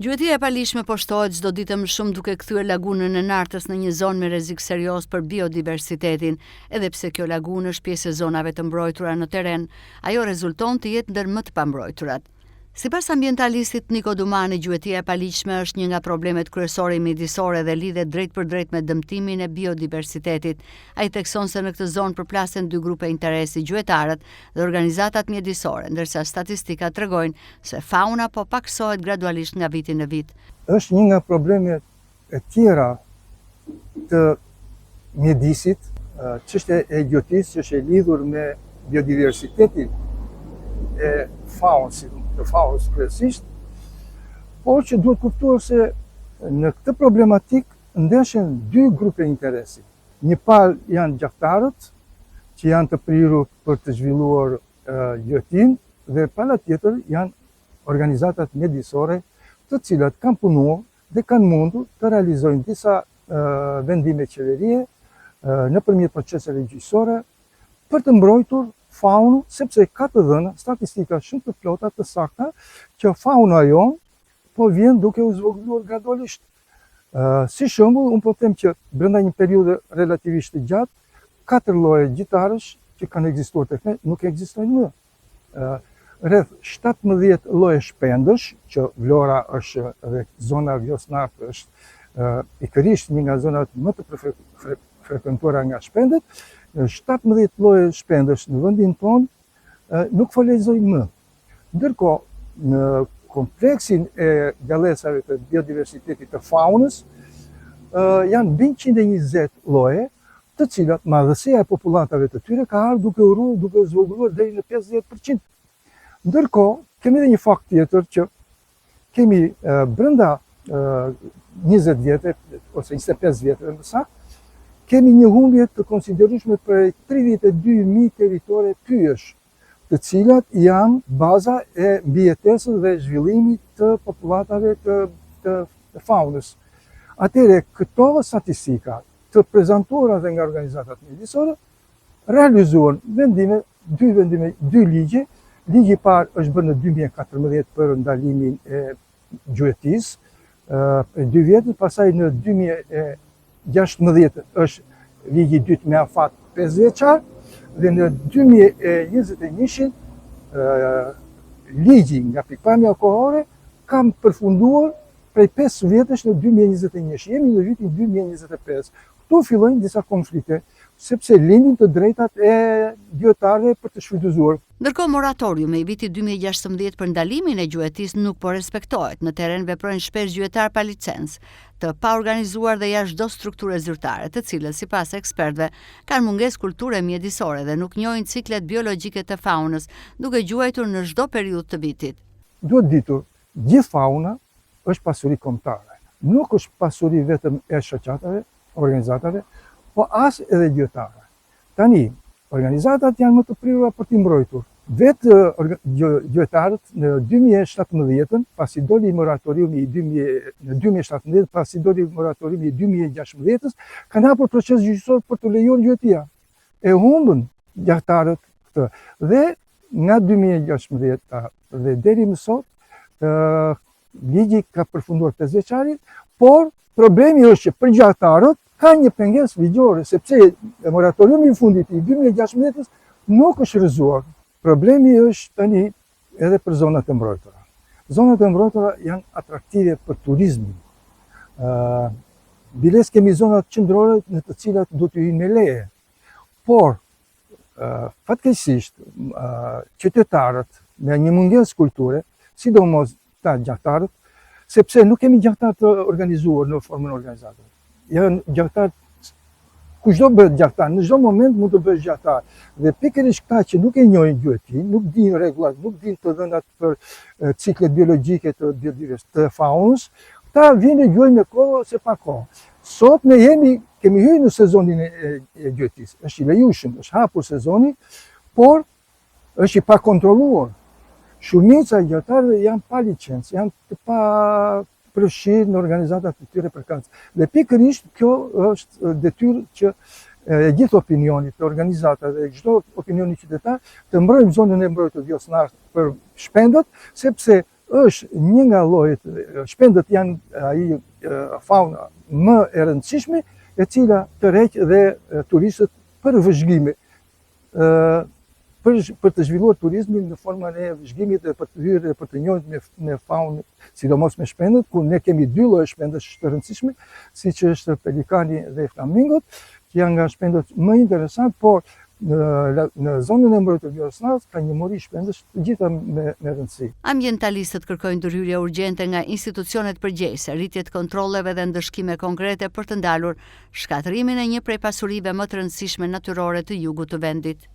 Gjuetia e paligjshme po shtohet çdo ditë më shumë duke kthyer lagunën e Nartës në një zonë me rrezik serioz për biodiversitetin. Edhe pse kjo lagunë është pjesë e zonave të mbrojtura në terren, ajo rezulton të jetë ndër më të pambrojturat. Sipas ambientalistit Niko Dumani, gjuetia e paligjshme është një nga problemet kryesore mjedisore dhe lidhet drejtpërdrejt me dëmtimin e biodiversitetit. Ai thekson se në këtë zonë përplasen dy grupe interesi, gjuetarët dhe organizatat mjedisore, ndërsa statistikat tregojnë se fauna po pakësohet gradualisht nga viti në vit. Është një nga problemet e tjera të mjedisit, çështja e gjuetisë që është e lidhur me biodiversitetin e faunës, të faunës kryesisht, por që duhet kuptuar se në këtë problematikë ndeshen dy grupe interesi. Një palë janë gjahtarët, që janë të prirur për të zhvilluar gjuetinë, dhe pala tjetër janë organizatat mjedisore, të cilat kanë punuar dhe kanë mundur të realizojnë disa vendime qeverie nëpërmjet proceseve gjyqësore për të mbrojtur faunën, sepse ka të dhëna, statistika shumë të plota të sakta që fauna jonë po vjen duke u zvogëluar gradualisht. Si shembull, unë po them që brenda një periudhe relativisht të gjatë, katër lloje gjitarësh që kanë ekzistuar tek ne nuk ekzistojnë më. Rreth 17 lloje shpendësh, që Vlora është dhe zona Vjosë-Nartë është pikërisht një nga zonat më të frekuentuara nga shpendët, 17 lloje shpendësh në vendin tonë nuk folezojnë më. Ndërkohë, në kompleksin e gjallesave të biodiversitetit të faunës, janë mbi 120 lloje, të cilat madhësia e popullatave të tyre ka ardhur duke u rrudhur, duke u zvogëluar deri në 50%. Ndërkohë, kemi edhe një fakt tjetër që kemi brenda 20 vjetëve ose 25 vjetëve më saktë, kemi një humbje të konsiderueshme prej 32.000 territore pyjesh të cilat janë baza e mbijetesës dhe zhvillimit të popullatave të, të, të faunës. Atëherë, këto statistika të prezantuara dhe nga organizatat mjedisore, realizuan vendime, dy vendime, dy ligje. Ligji i parë është bërë në 2014 për ndalimin e gjuetisë, për dy vjetë, pastaj në 2016 është ligji i dytë me afat 5 vjeçar dhe në 2021 ligji nga pikëpamja kohore ka përfunduar prej 5 vjetësh në 2021. Jemi në vitin 2025. Këtu fillojnë disa konflikte, sepse lindin të drejtat e gjuetarëve për të shfrytëzuar. Ndërkohë moratoriumi i vitit 2016 për ndalimin e gjuetisë nuk po respektohet. Në terren veprojnë shpesh gjuetarë pa licencë, të paorganizuar dhe jashtë çdo strukture zyrtare, të cilët sipas ekspertëve kanë mungesë kulture mjedisore dhe nuk njohin ciklet biologjike të faunës, duke gjuajtur në çdo periudhë të vitit. Duhet ditur, gjithë fauna është pasuri kombëtare. Nuk është pasuri vetëm e shoqatave, organizatave, po as edhe gjuetarëve. Tani, organizatat janë më të prirura për t'i mbrojtur. Vetë gjuetarët në 2017-ën, pasi doli moratoriumi i në 2017, pasi doli moratoriumi i 2016-ës, kanë hapur proces gjyqësor për t'u lejuar gjuetia. E humbën gjahtarët këtë. Dhe nga 2016 dhe deri më sot, ligji ka përfunduar 5 vjeçarin, por problemi është që për gjahtarët ka një pengesë ligjore, sepse moratoriumi i fundit i 2016-ës nuk është rrëzuar. Problemi është tani edhe për zonat e mbrojtura. Zonat e mbrojtura janë atraktive për turizmin. Biles kemi zonat qendrore në të cilat do të hyjnë me leje. Por, fatkeqësisht, qytetarët me një mungesë kulture, sidomos ta gjahtarët, sepse nuk kemi gjahtarë të organizuar në formën organizatës. Janë gjahtarë kushdo bëhet gjahtar, në çdo moment mund të bëhesh gjahtar. Dhe pikërisht këta që nuk e njohin gjuetinë, nuk dinë rregullat, nuk dinë të dhënat për ciklet biologjike të biodiversitetit të faunës, këta vijnë e gjuajnë me kohë ose pa kohë. Sot ne jemi kemi hyrë në sezonin e, e, e gjuetisë. Është i lejueshëm, është hapur sezoni, por është i pakontrolluar. Shumica e gjahtarëve janë pa licencë, janë të pa përfshirë në organizatat e tyre përkatëse. Dhe pikërisht kjo është detyrë që e gjithë opinionit të organizatave dhe çdo opinioni qytetar të mbrojmë zonën e mbrojtur Vjosë-Nartë për shpendët, sepse Është një nga llojet, shpendët janë ai fauna më e rëndësishme, e cila tërheq dhe turistët për vëzhgime. Për, për të zhvilluar turizmin në formën e vëzhgimit dhe për të hyrë dhe për të njohur me, me faunë, sidomos me shpendët, ku ne kemi dy lloje shpendësh të rëndësishme, siç është pelikani dhe flamingot, që janë nga shpendët më interesant, por në, në zonën e mbrojtur Vjosë-Nartë ka një mori shpendësh të gjitha me, me rëndësi. Ambientalistët kërkojnë ndërhyrje urgjente nga institucionet përgjegjëse, rritje të kontrolleve dhe ndëshkime konkrete për të ndalur shkatërrimin e një prej pasurive më të rëndësishme natyrore të jugut të vendit.